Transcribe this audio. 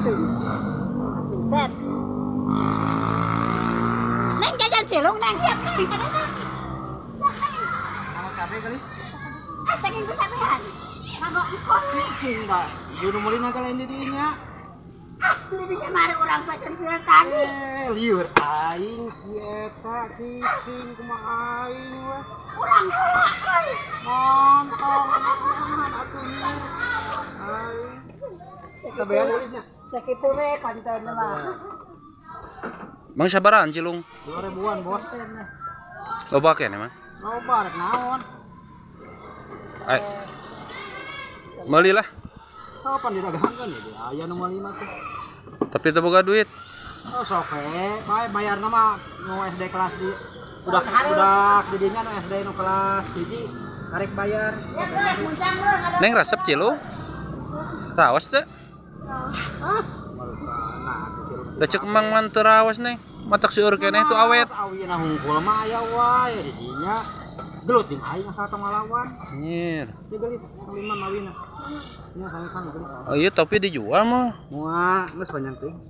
Sih. Buset. Neng jajan cilung, Neng, siap Neng, kada Neng. Nama cabe kali. Ah, saking kesabehan. Nganggo engkol. Cicing dah. Ieu nu meuli naga lain di dinya. Ah, didinya mari urang pesen film tadi. Eh, lieur aing si eta cicing kumaha aing we. Urang heula euy. Montong atuh nih. Aing. Cabean gelisnya. Sakitu we konten mah. Mang sabarahan cilung? 2000-an, Bos. Loba keneh mah. Loba rek naon? Ay. Meuli lah, Kapan didagangkeun ya? Aya nu meuli mah tuh. Tapi teu boga duit. Oh, sok we, bae bayarna mah nu SD kelas di udah udah di dinya nu SD nu kelas 1 karek bayar. Ya geus, muncang geus ada. Neng resep cilung? Rawas teu? Ah, nah, Da ceuk Mang mah teu rawas, Neng. Matak seueur keneh tuh awet. Awina hungkul mah aya wae di dinya. Gelut jeung aing asal tong ngalawan. Nyir. Ya gelis, lima mawina. Nya sami-sami gelis. Oh iya, topi dijual mah. Moal, geus panjang teuing.